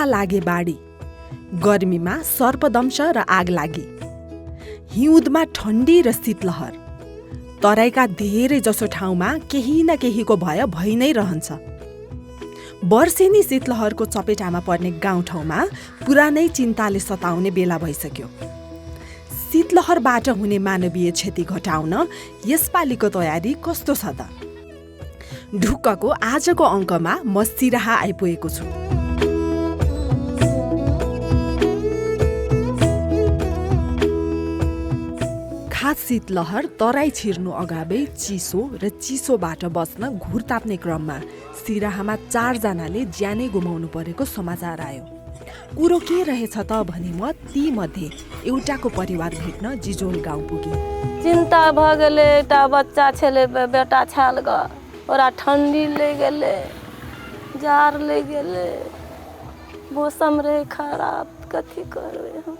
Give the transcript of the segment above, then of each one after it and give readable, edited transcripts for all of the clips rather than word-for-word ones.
बर्खा लागे बाढी, गर्मीमा सर्पदंश र आग लागि, हिउँदमा ठण्डी र शीतलहर। तराईका धेरै जसो ठाउँमा केही न केहीको भय नै रहन्छ। वर्षेनी शीतलहरको चपेटामा पर्ने गाउँठाउँमा पुरानै चिन्ताले सताउने बेला भइसक्यो। शीतलहरबाट हुने मानवीय क्षति घटाउन यसपालिको तयारी कस्तो छ त? ढुक्कको आजको अङ्कमा म सिराहा आइपुगेको छु। खास शीतलहर तराई छिर्नु अगावै चिसो र चिसोबाट बच्न घुर ताप्ने क्रममा सिराहामा 4 जनाले ज्यानै गुमाउनु परेको समाचार आयो। कुरो के रहेछ त भने म ती मध्ये एउटाको परिवार भेट्न जिजोल गाउँ पुगे। चिन्ता भ गेले, एउटा बच्चा छले, बेटा छाल ग, ओरा ठंडी ले गेले, जार ले गेले, मौसम रहे खराब, कथी करबे हम।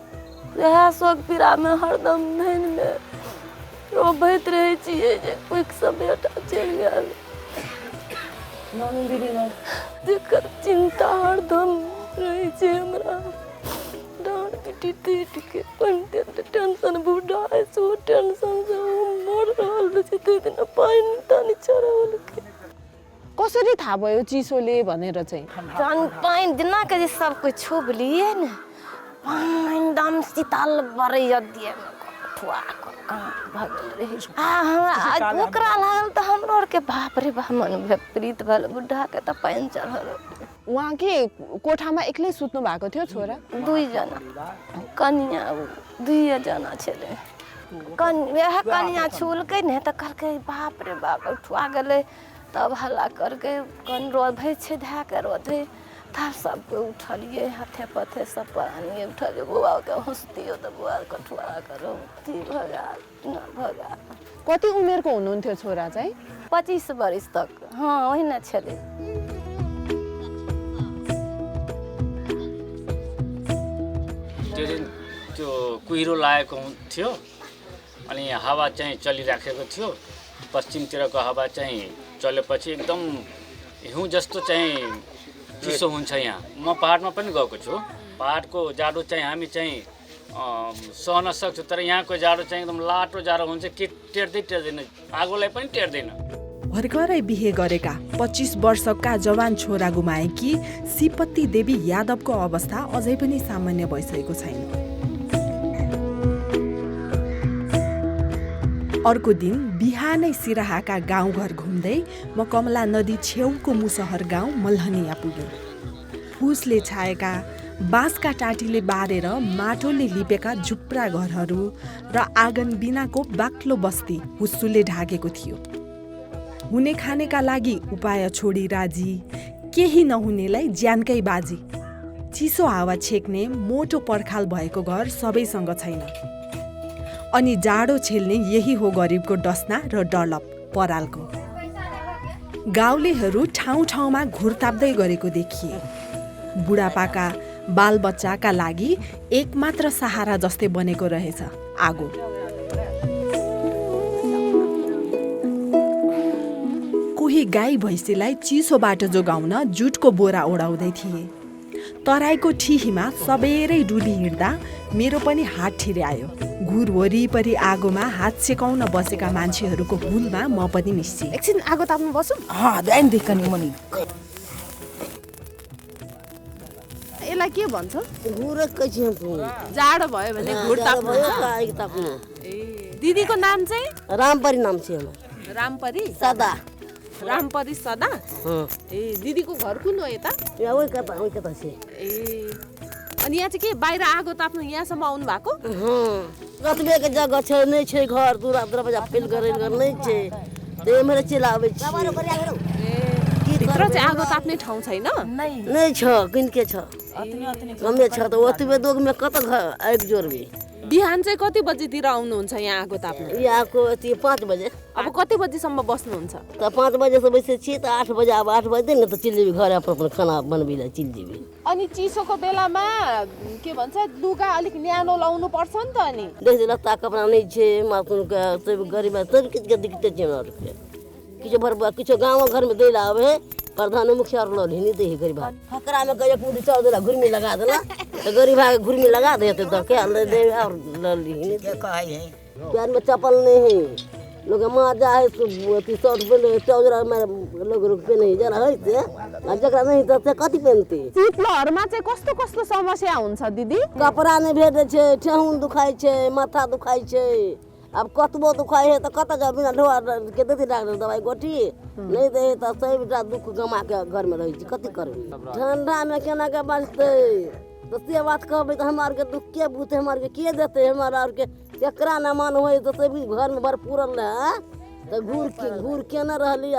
रह शोक पीड़ा में हरदम धन में रोबैत रहे छिए जे कोइक से बेटा चल गेल। दिक्कत चिंता हरदम रहे छै हमरा। डांट पिटी तीट के टेंशन बुढ़ा है, सो टेंशन से मर रहल छै। ते दिन पानी तानी चढ़ल के कसरी थाहा भयो चिसोले भनेर चाहिँ? जान पानी दिना के जे सब कुछ छुप लिए न, पानी दम शीतल बरैय दिए ठुआ भगल रहे। हमरा ओकरा लागल त हमरो के बाप रे बाप मन विपरीत भल। बुढ़ा के त पानी चढ़ल। उहाँ के कोठामा एक्लै सुत्नु भएको थियो छोरा? 2 जना कन्या, 2 जना छले। वह कन्या छुलकै ने त कहलकै बाप रे बाप उठवा गेलै। तब हल्ला करके कन रोधे छै, धा के रोधे था सबको उठलिए, हाथे पथे सब पानी उठलिए। बुआ के हंसतियो त बुआ कठुआ करो ती भगा न भगा। कति उमेरको हुनुहुन्थ्यो छोरा चाहिँ? 25 वर्ष तक। हाँ वही न छले। त्यो दिन त्यो कुहिरो लागेको थियो अनि हावा चाहिँ चलिराखेको थियो। पश्चिमतिरको हावा चाहिँ चलेपछि एकदम हिउँ जस्तो चाहिँ चिसो हुन्छ यहाँ। म पहाडमा पनि गएको छु। पहाडको जाडो चाहिँ हामी चाहिँ सहन सक्छौँ, तर यहाँको जाडो चाहिँ एकदम लाटो जाडो हुन्छ कि टेर्दैन, आगोलाई पनि टेर्दैन। भर्खरै बिहे गरेका 25 वर्षका जवान छोरा गुमाएकी श्रीपति देवी यादवको अवस्था अझै पनि सामान्य भइसकेको छैन। अर्को दिन बिहानै सिराहाका गाउँघर घुम्दै म कमला नदी छेउको मुसहर गाउँ मल्हनिया पुगेँ। फुसले छाएका बाँसका टाटीले बारेर माटोले लिपेका झुप्रा घरहरू र आँगन बिनाको बाक्लो बस्ती हुस्सुले ढाकेको थियो। हुने खानेका लागि उपाय छोडी राजी, केही नहुनेलाई ज्यानकै बाजी। चिसो हावा छेक्ने मोटो पर्खाल भएको घर सबैसँग छैन। अनि जाडो छेल्ने यही हो गरिबको डसना र डलप परालको। गाउँलेहरू ठाउँ ठाउँमा घुर ताप्दै गरेको देखिए। बुढापाका बालबच्चाका लागि एकमात्र सहारा जस्तै बनेको रहेछ आगो। कोही गाई भैँसीलाई चिसोबाट जोगाउन जुटको बोरा ओढाउँदै थिए। तराईको ठिहीमा सबेरै डुली हिँड्दा मेरो पनि हात ठिर्यायो। घुर वरिपरि आगोमा हात सेकाउन बसेका मान्छेहरूको हुलमा म पनि मिस्सी। एकछिन आगो ताप्नु बसौँ? ध्यान देखनी मनी यसलाई के भन्छ? घुरकै छ। जाडो भयो भने घुर ताप्नु। ए दिदीको नाम चाहिँ? रामपरी नाम छ। रामपरी सदा। रामपरी सदा? ए दिदीको घर कुन हो यता? ओइ कता छ। ए अनि यहाँ चाहिँ के बाहिर आगो ताप्नु यहाँसम्म आउनु भएको? कतबेको जग्गा छ नै छ, घर दूर दरवाजा फेल गरेर नै छ। त्यही मेरो चिलावे छ। भित्र चाहिँ आगो ताप्ने ठाउँ छैन? नै छ, किनके छ? कमे छ त ओतबे दोगमे कत एक जोरबे। बिहान चाहिँ कति बजेतिर आउनुहुन्छ यहाँ आगो ताप्नु? यहाँको 5 बजे। अब कति बजेसम्म बस्नुहुन्छ? त 5 बजे से बैसे छी त 8 बजे। अब 8 बजे न त चिल्लीबी घर अपन खाना बनबिला चिल्लीबी। अनि चिसोको बेलामा के भन्छ लुगा अलिक न्यानो लाउनु पर्छ नि त। अनि देखिए लत्ता कपड़ा नै छे, मातुन का सब गरीब सब किछ दिक्कत छै। और किछो भर किछो गाँव घर में दैला आवे प्रधान मुखिया और हिनी दे गरीब फकरा में गए पूरी 14 घुर्मी लगा देला तो गरीब घुर्मी लगा देते तो क्या ले दे और हिनी के कहे है पैर में चप्पल नहीं है लोग माजा है 30 रुपये 14 में लोग रुपये नहीं जना है से जकरा नहीं तो कति पेन्थे शीतलहरमा चाहिँ कस्तो कस्तो समस्या हुन्छ दिदी कपड़ा नहीं भेटे छे ठेहुन दुखाई छे माथा दुखाई छे अब कतबो दुखाई है तो कत जा बिना ढोआ के देती डॉक्टर दवाई गोटी नहीं दे तो सही बेटा दुख गमा के घर में रही छी कति करबी ठंडा में केना के बचते तो से बात कहबे तो हमार के दुख के बूते हमार के देते हमार और के केकरा न मन होई तो से भी घर में भर पूरल रह तो घूर के न रहली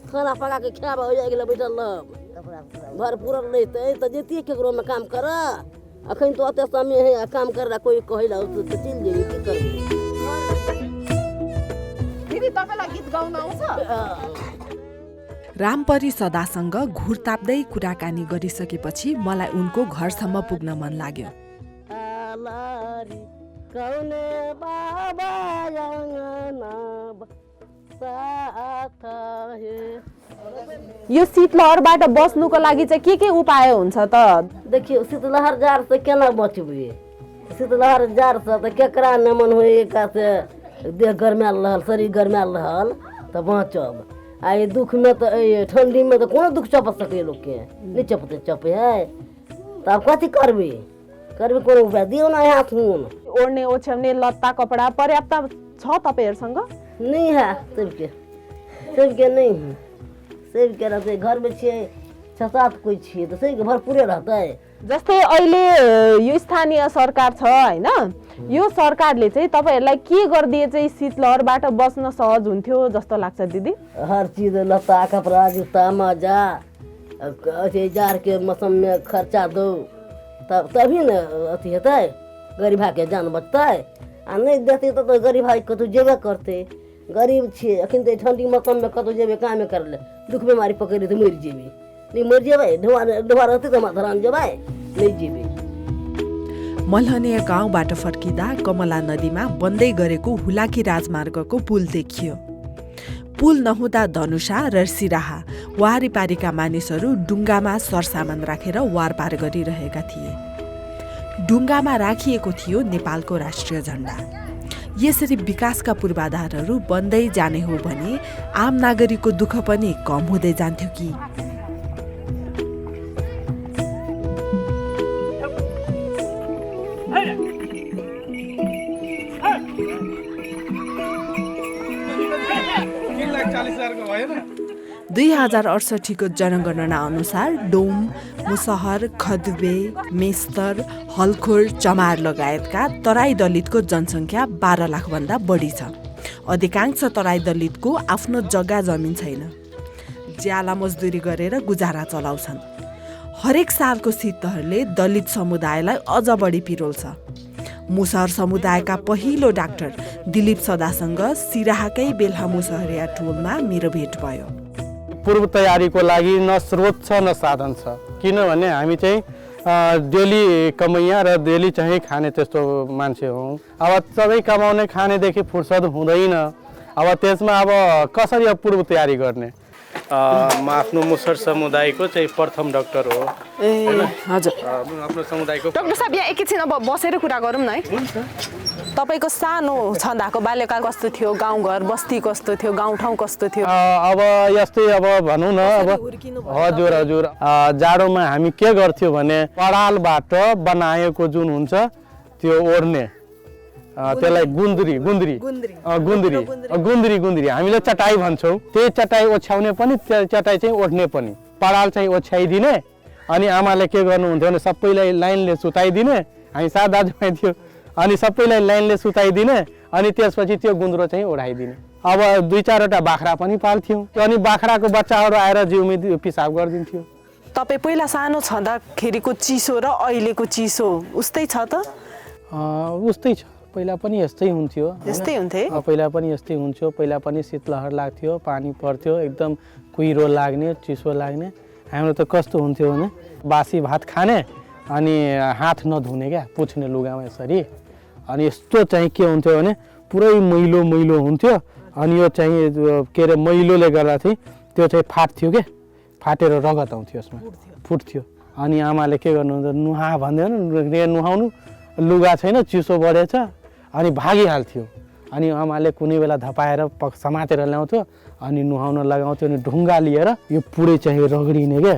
खाना पका के खाब हो जाए गेल बैठल भर पूरल रहते तो जेती केकरो में काम कर अखन तो अते समय है काम कर कोई कहला तो चल जेबी की करबी दिदी तपाईलाई गीत गाउन आउँछ रामपरी सदासँग घुर ताप्दै कुराकानी गरिसकेपछि मलाई उनको घरसम्म पुग्न मन लाग्यो। यो शीतलहरबाट बस्नुको लागि चाहिँ के उपाय हुन्छ त देखियो शीतलहर जार से केना बचबे शीतलहर जार से तो केकरा न मन होए का से देह गरमाल रहल शरीर गरमाल रहल तो बचब आई दुख में तो ठंडी में तो कोनो दुख चप सके लोग के नहीं चपे है तब कथी करबे कोनो उपाय दियो ना हाथ हुन ओढ्ने ओछ्याउने लत्ता कपडा पर्याप्त छ तपाईहरुसँग नहीं है सबके नहीं है सबके रहते घर में छे 6-7 कोई छे तो सबके भरपूर रहता है जस्तै अहिले यो स्थानीय सरकार छ हैन यो सरकारले चाहिँ तपाईहरुलाई के गर्दिए चाहिँ शीतलहरबाट बस्न सहज हुन्थ्यो जस्तो लाग्छ दिदी हर चीज लत्ता कपड़ा जूता मजा अथी जार के मौसम में खर्चा दो तभी न अथी हेतै गरीब के जान बचतै आ नहीं देते तो गरीब भाई कतौ जेबे करते गरीब छे अखन तो ठंडी मौसम में कतौ जेबे काम कर ले दुख बीमारी पकड़े तो मर जेबे नहीं मर जेबे ढोआ रहते तो धरान जेबे नहीं जेबे मल्हने गाउँबाट फर्किँदा कमला नदीमा बन्दै गरेको हुलाकी राजमार्गको पुल देखियो। पुल नहुँदा धनुषा र सिराहा वारीपारीका मानिसहरू डुङ्गामा सरसामान राखेर वारपार गरिरहेका थिए। डुङ्गामा राखिएको थियो नेपालको राष्ट्रिय झण्डा। यसरी विकासका पूर्वाधारहरू बन्दै जाने हो भने आम नागरिकको दुःख पनि कम हुँदै जान्थ्यो कि। दुई 2068को जनगणना अनुसार डोम, मुसहर, खदुबे, मेस्तर, हलखोर, चमार लगायतका तराई दलितको जनसङ्ख्या 12 लाखभन्दा बढी छ। अधिकांश तराई दलितको आफ्नो जग्गा जमिन छैन। ज्याला मजदुरी गरेर गुजारा चलाउँछन्। हरेक सालको शीतलहरले दलित समुदायलाई अझ बढी पिरोल्छ। मुसहर समुदायका पहिलो डाक्टर दिलीप सदासँग सिराहाकै बेलहा मुसहरिया टोलमा मेरो भेट भयो। पूर्व तयारीको लागि न स्रोत छ न साधन छ, किनभने हामी चाहिँ डेली कमैया र डेली चाहिँ खाने त्यस्तो मान्छे हौँ। अब सबै कमाउने खानेदेखि फुर्सद हुँदैन। अब त्यसमा अब कसरी पूर्व तयारी गर्ने। म आफ्नो मुसहर समुदायको चाहिँ प्रथम डाक्टर हो। ए हजुर, आफ्नो समुदायको डाक्टर साहब यहाँ एकैछिन अब बसेर कुरा गरौँ न है। तपाईको सानो छँदाको बाल्यकाल कस्तो थियो, गाउँघर बस्ती कस्तो थियो, गाउँठाउँ कस्तो थियो? अब यस्तै अब भनौँ न, अब हजुर हजुर जाडोमा हामी के गर्थ्यौँ भने परालबाट बनाएको जुन हुन्छ त्यो ओर्ने, त्यसलाई गुन्द्री हामीले चटाई भन्छौँ। त्यही चटाई ओछ्याउने पनि, चटाई चाहिँ ओढ्ने पनि। पराल चाहिँ ओछ्याइदिने अनि आमाले के गर्नुहुन्थ्यो भने सबैलाई लाइनले सुताइदिने। हामी 7 दाजुभाइ थियो अनि सबैलाई लाइनले सुताइदिने अनि त्यसपछि त्यो गुन्द्रो चाहिँ ओढाइदिने। अब 2-4वटा बाख्रा पनि पाल्थ्यौँ अनि बाख्राको बच्चाहरू आएर जिउमा पिसाब गरिदिन्थ्यो। तपाईँ पहिला सानो छँदाखेरिको चिसो र अहिलेको चिसो उस्तै छ त? उस्तै छ, पहिला पनि यस्तै हुन्थ्यो। यस्तै हुन्थे? पहिला पनि यस्तै हुन्थ्यो। पहिला पनि शीतलहर लाग्थ्यो, पानी पर्थ्यो, एकदम कुहिरो लाग्ने, चिसो लाग्ने। हाम्रो त कस्तो हुन्थ्यो भने बासी भात खाने अनि हात नधुने क्या, पुछ्ने लुगामा यसरी। अनि यस्तो चाहिँ के हुन्थ्यो भने पुरै मैलो मैलो हुन्थ्यो अनि यो चाहिँ के अरे मैलोले गर्दा चाहिँ त्यो चाहिँ फाट्थ्यो क्या। फाटेर रगत आउँथ्यो यसमा फुट्थ्यो अनि आमाले के गर्नुहुन्छ नुहा भन्दैन नुहाउनु लुगा छैन चिसो बढेछ अनि भागिहाल्थ्यो अनि आमाले कुनै बेला धपाएर समातेर ल्याउँथ्यो अनि नुहाउन लगाउँथ्यो अनि ढुङ्गा लिएर यो पुरै चाहिँ रगडिने क्या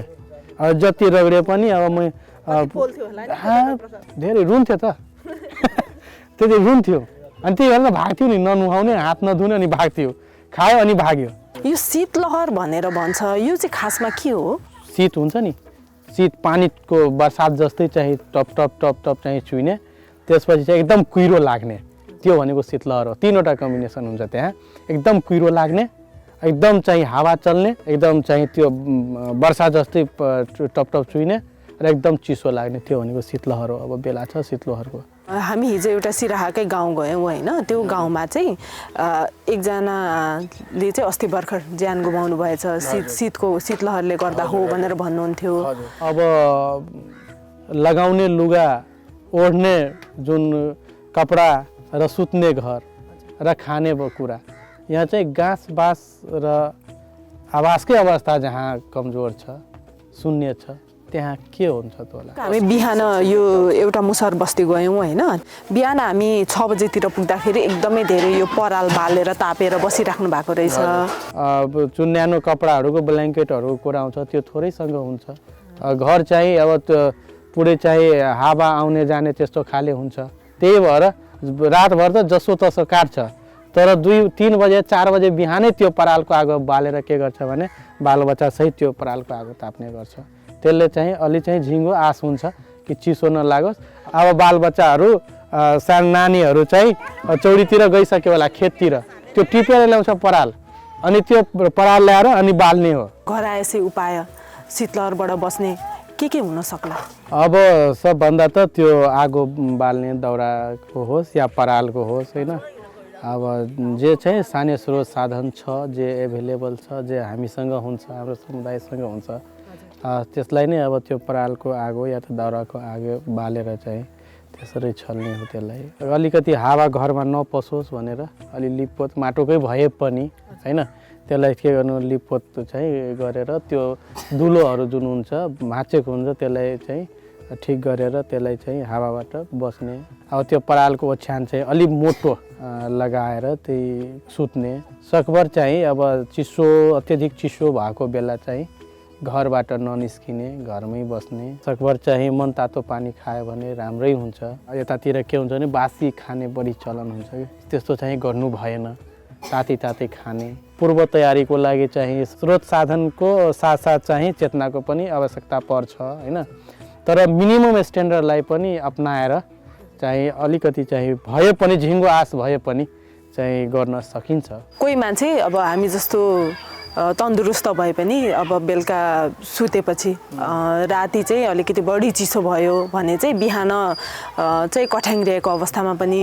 अब जति रगडे पनि अब म धेरै रुन्थ्यो त त्यति रुन्थ्यो अनि त्यही भएर भाग्थ्यो नि ननुहाउने हात नधुने अनि भाग्थ्यो खायो अनि भाग्यो यो शीतलहर भनेर भन्छ यो चाहिँ खासमा के हो शीत हुन्छ नि शीत पानीको बर्सात जस्तै चाहिँ टप टप टप टप चाहिँ छुइने त्यसपछि चाहिँ एकदम कुहिरो लाग्ने त्यो भनेको शीतलहर हो 3वटा कम्बिनेसन हुन्छ त्यहाँ एकदम कुहिरो लाग्ने एकदम चाहिँ हावा चल्ने एकदम चाहिँ त्यो वर्षा जस्तै टप टप छुइने र एकदम चिसो लाग्ने त्यो भनेको शीतलहर हो अब बेला छ शीतलहरको हामी हिजो एउटा सिराहाकै गाउँ गयौँ होइन त्यो गाउँमा चाहिँ एकजनाले चाहिँ अस्ति भर्खर ज्यान गुमाउनु भएछ शीतलहरले गर्दा हो भनेर भन्नुहुन्थ्यो अब लगाउने लुगा ओढ्ने जुन कपडा र सुत्ने घर र खाने कुरा यहाँ चाहिँ घाँस बाँस र आवासकै अवस्था जहाँ कमजोर छ शून्य छ त्यहाँ के हुन्छ त होला हामी बिहान यो एउटा मुसर बस्ती गयौँ होइन बिहान हामी 6 बजेतिर पुग्दाखेरि एकदमै धेरै यो पराल बालेर तापेर बसिराख्नु भएको रहेछ अब जुन न्यानो कपडाहरूको ब्ल्याङ्केटहरूको कुरा आउँछ त्यो थोरैसँग हुन्छ घर चाहिँ अब त्यो पुरै चाहिँ हावा आउने जाने त्यस्तो खाले हुन्छ त्यही भएर रातभर त जसो तसो काट्छ तर 2-3 बजे 4 बजे बिहानै त्यो परालको आगो बालेर के गर्छ भने बालबच्चा सहित त्यो परालको आगो ताप्ने गर्छ त्यसले चाहिँ अलि चाहिँ झिङ्गो आश हुन्छ कि चिसो नलागोस् अब बालबच्चाहरू सानो नानीहरू चाहिँ चौरीतिर गइसक्यो होला खेततिर त्यो टिपेर ल्याउँछ पराल अनि त्यो पराल ल्याएर अनि बाल्ने हो घर आएपछि उपाय शीतलहरबाट बस्ने के हुन सक्ला अब सबभन्दा त त्यो आगो बाल्ने दाउराको होस् या परालको होस् होइन अब जे चाहिँ स्थानीय स्रोत साधन छ जे एभाइलेबल छ जे हामीसँग हुन्छ हाम्रो समुदायसँग हुन्छ त्यसलाई नै अब त्यो परालको आगो या त दाउराको आगो बालेर चाहिँ त्यसरी छल्ने हो त्यसलाई अलिकति हावा घरमा नपसोस् भनेर अलि लिपपोत माटोकै भए पनि होइन त्यसलाई के गर्नु लिपपोत चाहिँ गरेर त्यो दुलोहरू जुन हुन्छ भाँचेको हुन्छ त्यसलाई चाहिँ ठिक गरेर त्यसलाई चाहिँ हावाबाट बस्ने अब त्यो परालको ओछ्यान चाहिँ अलिक मोटो लगाएर त्यही सुत्ने सकभर चाहिँ अब चिसो अत्यधिक चिसो भएको बेला चाहिँ घरबाट ननिस्किने घरमै बस्ने सकभर चाहिँ मनतातो पानी खायो भने राम्रै हुन्छ यतातिर के हुन्छ भने बासी खाने बढी चलन हुन्छ कि त्यस्तो चाहिँ गर्नु भएन तातै तातै खाने पूर्व तयारीको लागि चाहिँ स्रोत साधनको साथसाथ चाहिँ चेतनाको पनि आवश्यकता पर्छ होइन तर मिनिमम स्ट्यान्डर्डलाई पनि अपनाएर चाहिँ अलिकति चाहिँ भए पनि झिङ्गो आश भए पनि चाहिँ गर्न सकिन्छ कोही मान्छे अब हामी जस्तो तन्दुरुस्त भए पनि अब बेलुका सुतेपछि राति चाहिँ अलिकति बढी चिसो भयो भने चाहिँ बिहान चाहिँ कठ्याङ्ग्रिएको अवस्थामा पनि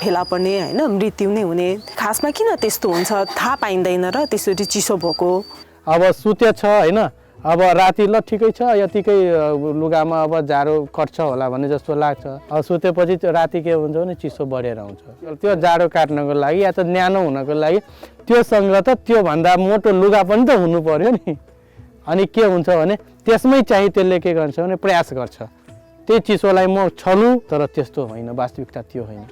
फेला पर्ने होइन मृत्यु नै हुने खासमा किन त्यस्तो हुन्छ थाहा पाइँदैन र त्यसरी चिसो भएको अब सुतेछ होइन अब राति ल ठिकै छ यतिकै लुगामा अब जाडो कट्छ होला भन्ने जस्तो लाग्छ अब सुतेपछि राति के हुन्छ भने चिसो बढेर आउँछ त्यो जाडो काट्नको लागि या त न्यानो हुनको लागि त्योसँग त त्योभन्दा मोटो लुगा पनि त हुनु पर्यो नि अनि के हुन्छ भने त्यसमै चाहिँ त्यसले के गर्छ भने प्रयास गर्छ त्यही चिसोलाई म छलु तर त्यस्तो होइन वास्तविकता त्यो होइन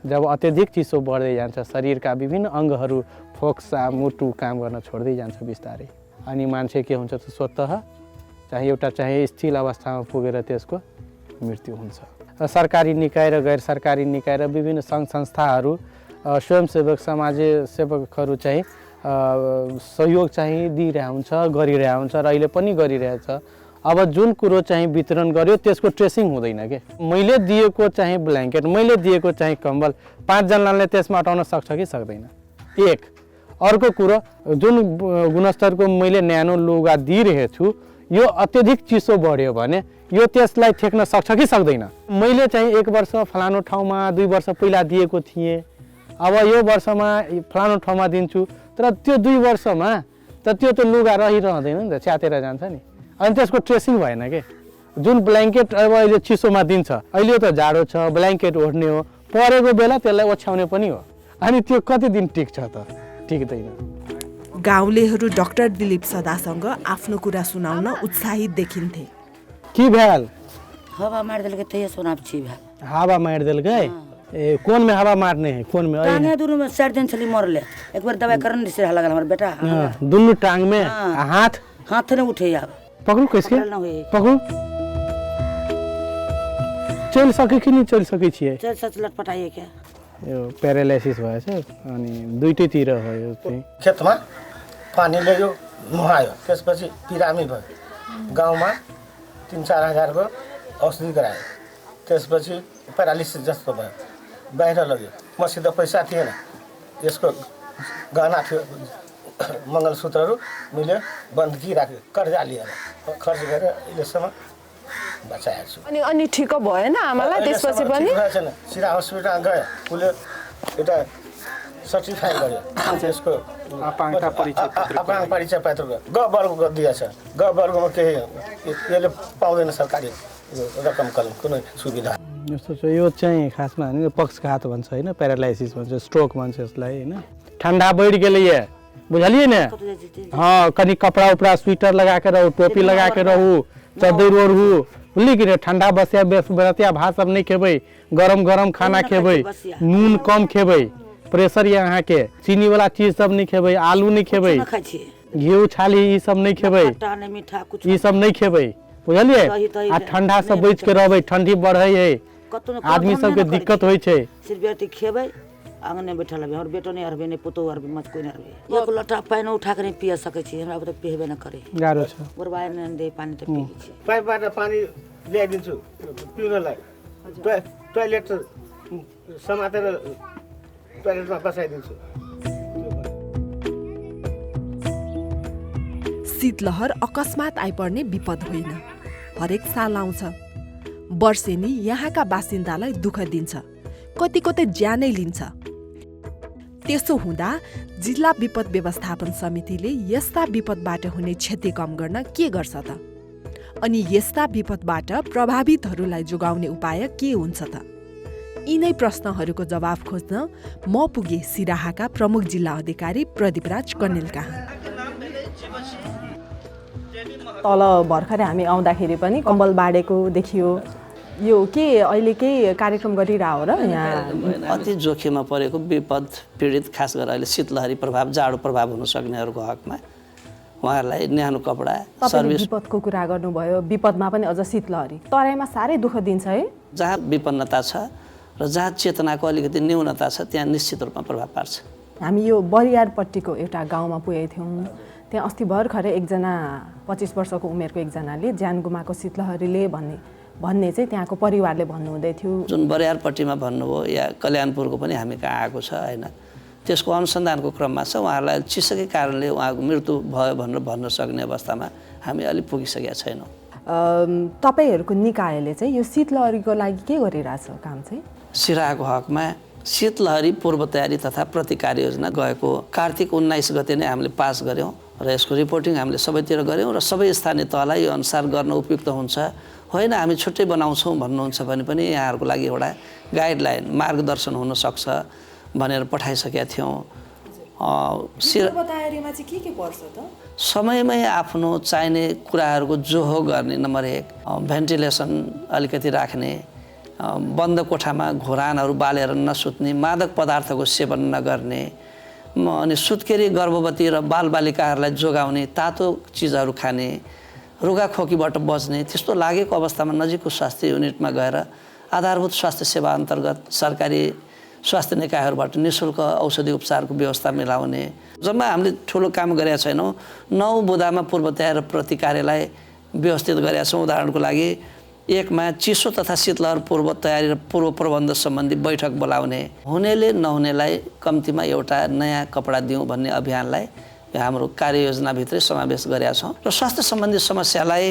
जब अत्यधिक चिसो बढ्दै जान्छ शरीरका विभिन्न अङ्गहरू फोक्सा मुटु काम गर्न छोड्दै जान्छ बिस्तारै अनि मान्छे के हुन्छ त स्वतः चाहिँ एउटा चाहिँ स्थिर अवस्थामा पुगेर त्यसको मृत्यु हुन्छ सरकारी निकाय र गैर सरकारी निकाय र विभिन्न सङ्घ संस्थाहरू स्वयंसेवक समाज सेवकहरू चाहिँ सहयोग चाहिँ दिइरहेको हुन्छ गरिरहेको हुन्छ र अहिले पनि गरिरहेछ अब जुन कुरो चाहिँ वितरण गर्यो त्यसको ट्रेसिङ हुँदैन के मैले दिएको चाहिँ ब्ल्याङ्केट मैले दिएको चाहिँ कम्बल 5 जनाले त्यसमा अटाउन सक्छ कि सक्दैन एक अर्को कुरो जुन गुणस्तरको मैले न्यानो लुगा दिइरहेको छु यो अत्यधिक चिसो बढ्यो भने यो त्यसलाई ठेक्न सक्छ कि सक्दैन मैले चाहिँ 1 वर्ष फलानु ठाउँमा 2 वर्ष पहिला दिएको थिएँ अब यो वर्षमा फलानु ठाउँमा दिन्छु तर त्यो 2 वर्षमा त त्यो त लुगा रहिरहँदैन नि त च्यातेर जान्छ नि अनि त्यसको ट्रेसिङ भएन के जुन ब्ल्याङ्केट अब अहिले चिसोमा दिन्छ अहिले त जाडो छ ब्ल्याङ्केट ओढ्ने हो परेको बेला त्यसलाई ओछ्याउने पनि हो अनि त्यो कति दिन टिक्छ त टिक्दैन गाउँलेहरू डाक्टर दिलीप सदासँग आफ्नो कुरा सुनाउन उत्साहित देखिन्थे। की भेल? हवा मार देलकै तैया सुनाब छी भए। हवा मार देलकै? ए कोन में हवा मारने है? कोन में? टांगे दुनू में 4 दिन छली मरले। एक बार दवाई करन दिसे लागल हमर बेटा। दुनू टांग में? हाथ? हाथ ने उठे आब। पकड़ू कैसे? पकड़ू। चल सके कि नहीं चल सके छिए? चल सच लटपटाइए क्या? यो प्यारालाइसिस भएछ अनि दुईटैतिर हो यो चाहिँ। खेतमा पानी ल्यायो नुहायो, त्यसपछि बिरामी भयो। गाउँमा 3-4 हजारको औषधि गरायो, त्यसपछि प्यारालिसिस जस्तो भयो। बाहिर लग्यो, मसित पैसा थिएन, यसको गहना थियो, मङ्गलसूत्रहरू मिल्यो, बन्दकी राख्यो, कर्जा लिएर खर्च गरेर अहिलेसम्म बचाएको छु। अनि ठिक भएन आमालाई त्यसपछि पनि? छैन, सिधा हस्पिटल गयो, उसले एउटा सर्टिफाई गर्यो, त्यसको अपाङ्ग परिचय पत्र ग वर्गको दिएछ। ग वर्गमा केही यसले पाउँदैन सरकारी रकम कलम कुनै सुविधा। यस्तो छ यो चाहिँ खासमा हैन पक्षघात भन्छ हैन, प्यारालाइसिस भन्छ, स्ट्रोक भन्छ यसलाई हैन। ठंडा बढ़ गेलैए बुझलिए ने? हाँ, कनी कपड़ा उपड़ा स्वेटर लगा के रहू, टोपी लगा के रहू, चद्दर ओढ़ू, बुझली कि ठंडा बसिया बरतिया भात सब नहीं खेबै, गरम गरम खाना खेबै, नून कम खेबै, प्रेशर ये अहाँ के, चीनी वाला चीज सब नहीं खेबै, आलू नहीं खेबै, घी छाली ई सब नहीं खेबै, ई सब नहीं खेबै, बुझलिए? आ ठंडा से बच के रहबै, ठंडी बढ़ै है, आदमी सब के दिक्कत होय छै। सिर्फ खेबै आंगन में बैठल हबे, और बेटो नहीं हरबे, नहीं पुतो हरबे, मत कोई नहीं हरबे। एक लोटा पानी उठा के नहीं पिए सके छी, हमरा त पिएबे न करे, गाह्रो छ। बरबाय न दे पानी त पिए छी। पाइपबाट पानी ल्याइदिन्छु पिउनलाई, टोयलेट समातेर टोयलेटमा बसाइदिन्छु। शीतलहर अकस्मात आइपर्ने विपद होइन, हरेक साल आउँछ। वर्षेनी यहाँका बासिन्दालाई दुःख दिन्छ, कति कतै ज्यानै लिन्छ। त्यसो हुँदा जिल्ला विपद व्यवस्थापन समितिले यस्ता विपदबाट हुने क्षति कम गर्न के गर्छ त? अनि यस्ता विपदबाट प्रभावितहरूलाई जोगाउने उपाय के हुन्छ त? यिनै प्रश्नहरूको जवाफ खोज्न म पुगे सिराहाका प्रमुख जिल्ला अधिकारी प्रदीपराज कन्नेल कहाँ। तल भर्खरै हामी आउँदाखेरि पनि कम्बल बाडेको देखियो। यो के अहिले केही कार्यक्रम गरिरह हो र यहाँ? अति जोखिममा परेको विपद पीडित, खास गरेर अहिले शीतलहरी प्रभाव, जाडो प्रभाव हुन सक्नेहरूको हकमा उहाँहरूलाई न्यानो कपडा सर्भिस। विपदको कुरा गर्नुभयो, विपदमा पनि अझ शीतलहरी तराईमा साह्रै दुःख दिन्छ है। जहाँ विपन्नता छ र जहाँ चेतनाको अलिकति न्यूनता छ त्यहाँ निश्चित रूपमा प्रभाव पार्छ। हामी यो बरियारपट्टिको एउटा गाउँमा पुगेका थियौँ। त्यहाँ अस्ति भर्खरै एकजना 25 वर्षको उमेरको एकजनाले ज्यान गुमाएको शीतलहरीले भन्ने चाहिँ त्यहाँको परिवारले भन्नुहुँदै थियो। जुन बरियारपट्टिमा भन्नुभयो या कल्याणपुरको पनि हामी कहाँ आएको छ होइन, त्यसको अनुसन्धानको क्रममा छ। उहाँहरूलाई चिसोकै कारणले उहाँको मृत्यु भयो भनेर भन्न सक्ने अवस्थामा हामी अलि पुगिसकेका छैनौँ। तपाईँहरूको निकायले चाहिँ यो शीतलहरीको लागि के गरिरहेछ काम चाहिँ? सिराहाको हकमा शीतलहरी पूर्व तयारी तथा प्रतिकार योजना गएको कार्तिक 19 गते नै हामीले पास गऱ्यौँ र यसको रिपोर्टिङ हामीले सबैतिर गऱ्यौँ र सबै स्थानीय तहलाई यो अनुसार गर्न उपयुक्त हुन्छ। होइन हामी छुट्टै बनाउँछौँ भन्नुहुन्छ भने पनि यहाँहरूको लागि एउटा गाइडलाइन मार्गदर्शन हुनसक्छ भनेर पठाइसकेका थियौँ। तयारीमा चाहिँ के पर्छ त? समयमै आफ्नो चाहिने कुराहरूको जोहो गर्ने, नम्बर 1 भेन्टिलेसन अलिकति राख्ने, बन्द कोठामा घोरानहरू बालेर नसुत्ने, मादक पदार्थको सेवन नगर्ने, अनि सुत्केरी गर्भवती र बालबालिकाहरूलाई जोगाउने, तातो चिजहरू खाने, रुगाखोकीबाट बच्ने, त्यस्तो लागेको अवस्थामा नजिकको स्वास्थ्य युनिटमा गएर आधारभूत स्वास्थ्य सेवा अन्तर्गत सरकारी स्वास्थ्य निकायहरूबाट निःशुल्क औषधि उपचारको व्यवस्था मिलाउने। जम्मा हामीले ठुलो काम गरेका छैनौँ। 9 बुँदामा पूर्व तयारी र प्रतिकारलाई व्यवस्थित गरेका छौँ। उदाहरणको लागि 1 मा चिसो तथा शीतलहर पूर्व तयारी र पूर्व प्रबन्ध सम्बन्धी बैठक बोलाउने, हुनेले नहुनेलाई कम्तीमा एउटा नयाँ कपडा दिउँ भन्ने अभियानलाई हाम्रो कार्ययोजनाभित्रै समावेश गरेका छौँ र स्वास्थ्य सम्बन्धी समस्यालाई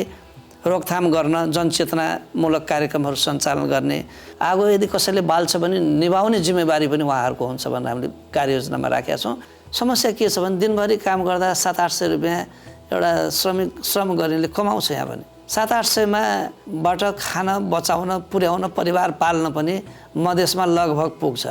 रोकथाम गर्न जनचेतनामूलक कार्यक्रमहरू सञ्चालन गर्ने। आगो यदि कसैले बाल्छ भने निभाउने जिम्मेवारी पनि उहाँहरूको हुन्छ भनेर हामीले कार्ययोजनामा राखेका छौँ। समस्या के छ भने दिनभरि काम गर्दा 700-800 रुपियाँ एउटा श्रम गर्नेले कमाउँछ। यहाँ भने 700-800 बाट खान बचाउन पुर्याउन परिवार पाल्न पनि मधेसमा लगभग पुग्छ।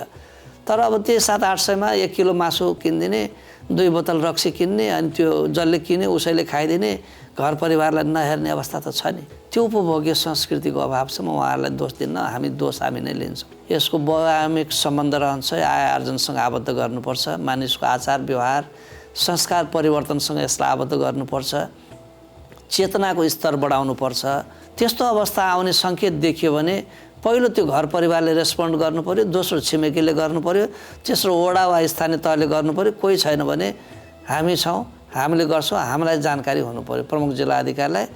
तर अब त्यही 700-800 मा 1 किलो मासु किनिदिने 2 बोतल रक्सी किन्ने अनि त्यो जसले किने उसैले खाइदिने, घर परिवारलाई नहेर्ने अवस्था त छ नि। त्यो उपभोग्य संस्कृतिको अभाव छ। म उहाँहरूलाई दोष दिन्न, हामी नै लिन्छौँ। यसको वैवाहिक सम्बन्ध रहन्छ, आय आर्जनसँग आबद्ध गर्नुपर्छ, मानिसको आचार व्यवहार संस्कार परिवर्तनसँग यसलाई आबद्ध गर्नुपर्छ, चेतनाको स्तर बढाउनुपर्छ। त्यस्तो अवस्था आउने सङ्केत देखियो भने पहिलो त्यो घर परिवारले रेस्पोन्ड गर्नु पर्यो, दोस्रो छिमेकीले गर्नु पर्यो, तेस्रो वडा वा स्थानीय तहले गर्नु पर्यो। कोही छैन भने हामी छौँ, हामीले गर्छौँ, हामीलाई जानकारी हुनु पर्यो प्रमुख जिल्ला अधिकारीलाई।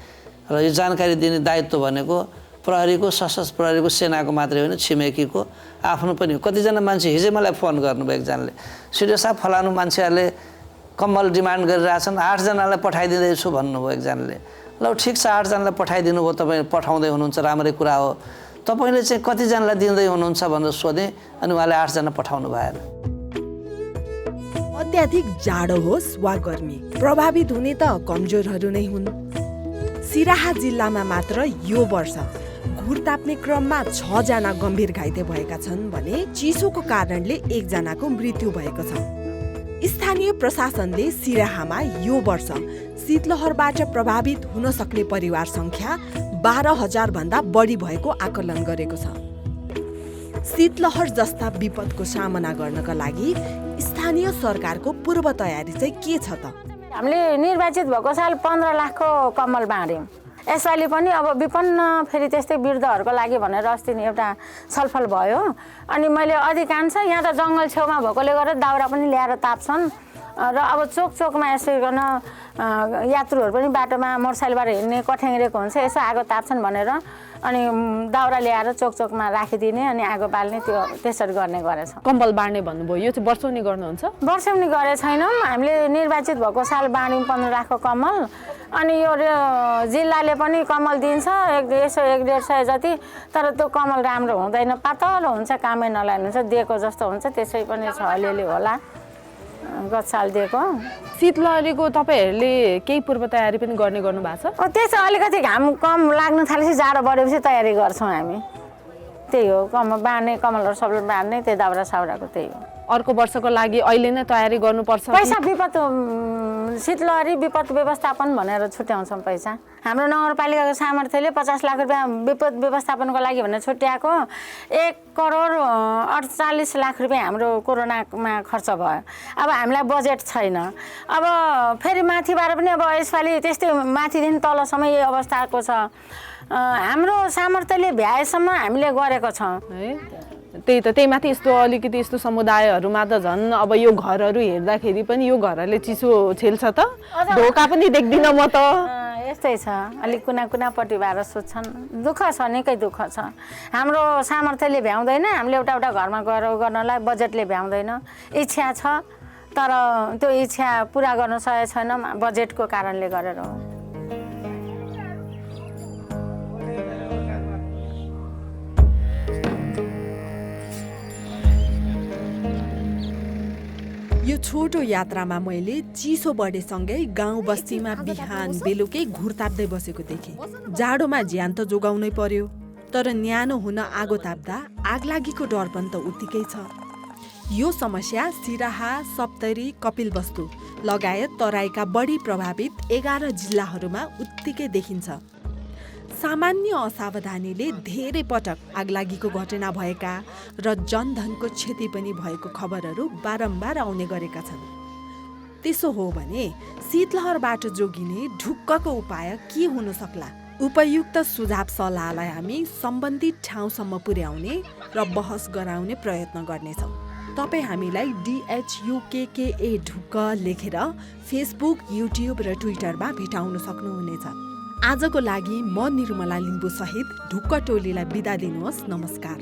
र यो जानकारी दिने दायित्व भनेको प्रहरीको, सशस्त्र प्रहरीको, सेनाको मात्रै होइन, छिमेकीको आफ्नो पनि हो। कतिजना मान्छे हिजै मलाई फोन गर्नुभयो एकजनाले, सिडिओ साहब फलानु मान्छेहरूले कम्बल डिमान्ड गरिरहेछन्, 8 जनालाई पठाइदिँदैछु भन्नुभयो एकजनाले। ल ठिक छ, 8 जनालाई पठाइदिनु भयो, तपाईँ पठाउँदै हुनुहुन्छ, राम्रै कुरा हो। तपाईँले चाहिँ कतिजनालाई दिँदै हुनुहुन्छ भनेर सोधेँ, अनि उहाँले 8 जना पठाउनु भएन। अत्याधिक जाडो होस् वा गर्मी, प्रभावित हुने त कमजोरहरू नै हुन्। सिराहा जिल्लामा मात्र यो वर्ष घुर ताप्ने क्रममा 6 जना गम्भीर घाइते भएका छन् भने चिसोको कारणले 1 जनाको मृत्यु भएको छ। स्थानीय प्रशासनले सिराहामा यो वर्ष शीतलहरबाट प्रभावित हुन सक्ने परिवार संख्या 12,000 भन्दा बढी भएको आकलन गरेको छ। शीतलहर जस्ता विपदको सामना गर्नका लागि स्थानीय सरकारको पूर्व तयारी चाहिँ के छ त? हामीले निर्वाचित भएको साल 15 लाखको कम्बल बाँड्यौँ। यसपालि पनि अब विपन्न फेरि त्यस्तै वृद्धहरूको लागि भनेर अस्ति नि एउटा छलफल भयो। अनि मैले अधिकांश यहाँ त जङ्गल छेउमा भएकोले गर्दा दाउरा पनि ल्याएर ताप्छन् र अब चोकमा यसो गर्न यात्रुहरू पनि बाटोमा मोटरसाइकलबाट हिँड्ने कठ्याङ्ग्रेको हुन्छ, यसो आगो ताप्छन् भनेर अनि दाउरा ल्याएर चोकमा राखिदिने अनि आगो बाल्ने, त्यो त्यसरी गर्ने गरेछ। कम्बल बाँड्ने भन्नुभयो, यो चाहिँ वर्षौनी गर्नुहुन्छ? वर्षौनी गरे छैनौँ, हामीले निर्वाचित भएको साल बाँड्यौँ 15 लाखको कम्बल। अनि यो जिल्लाले पनि कम्बल दिन्छ यसो 100-150 जति, तर त्यो कम्बल राम्रो हुँदैन, पातलो हुन्छ, कामै नलाग्ने हुन्छ, दिएको जस्तो हुन्छ, त्यसै पनि छ अलिअलि होला गत साल दिएको। शीतलहरीको तपाईँहरूले केही पूर्व तयारी पनि गर्नु भएको छ? त्यसो अलिकति घाम कम लाग्न थालेपछि जाडो बढेपछि तयारी गर्छौँ हामी। त्यही हो, बाँड्ने कम्बलहरू सबै बाँड्ने, त्यही दाउरा साउराको त्यही हो। अर्को वर्षको लागि अहिले नै तयारी गर्नुपर्छ? पैसा विपद शीतलहरी विपद व्यवस्थापन भनेर छुट्याउँछौँ पैसा। हाम्रो नगरपालिकाको सामर्थ्यले 50 लाख रुपियाँ विपद व्यवस्थापनको लागि भनेर छुट्याएको। 1,48 लाख रुपियाँ हाम्रो कोरोनामा खर्च भयो। अब हामीलाई बजेट छैन। अब फेरि माथिबाट पनि अब यसपालि त्यस्तै माथिदेखि तलसम्म यही अवस्थाको छ। हाम्रो सामर्थ्यले भ्याएसम्म हामीले गरेको छौँ। त्यही माथि यस्तो अलिकति यस्तो समुदायहरूमा त झन् अब यो घरहरू हेर्दाखेरि पनि यो घरहरूले चिसो छेल्छ त, ढोका पनि देख्दिनँ म त। यस्तै छ, अलिक कुनापट्टिबाट सोध्छन्, दुःख छ, निकै दुःख छ। हाम्रो सामर्थ्यले भ्याउँदैन, हामीले एउटा घरमा गएर गर्नलाई बजेटले भ्याउँदैन। इच्छा छ तर त्यो इच्छा पुरा गर्न सकेको छैन बजेटको कारणले गरेर हो। यो छोटो यात्रामा मैले चिसो बढेसँगै गाउँ बस्तीमा बिहान बेलुकै घुर ताप्दै बसेको देखेँ। जाडोमा ज्यान त जोगाउनै पर्यो, तर न्यानो हुन आगो ताप्दा आगलागीको डर पनि त उत्तिकै छ। यो समस्या सिराहा, सप्तरी, कपिलवस्तु लगायत तराईका बढी प्रभावित 11 जिल्लाहरूमा उत्तिकै देखिन्छ। सामान्य असावधानीले धेरै पटक आगलागीको घटना भएका र जनधनको क्षति पनि भएको खबरहरू बारम्बार आउने गरेका छन्। त्यसो हो भने शीतलहरबाट जोगिने ढुक्कको उपाय के हुन सक्ला? उपयुक्त सुझाव सल्लाहलाई हामी सम्बन्धित ठाउँसम्म पुर्याउने र बहस गराउने प्रयत्न गर्नेछौँ। तपाईँ हामीलाई DHUKKA ढुक्क लेखेर फेसबुक, युट्युब र ट्विटरमा भेटाउन सक्नुहुनेछ। आजको लागि म निर्मला लिम्बू सहित ढुक्क टोलीलाई बिदा दिनुहोस्। नमस्कार।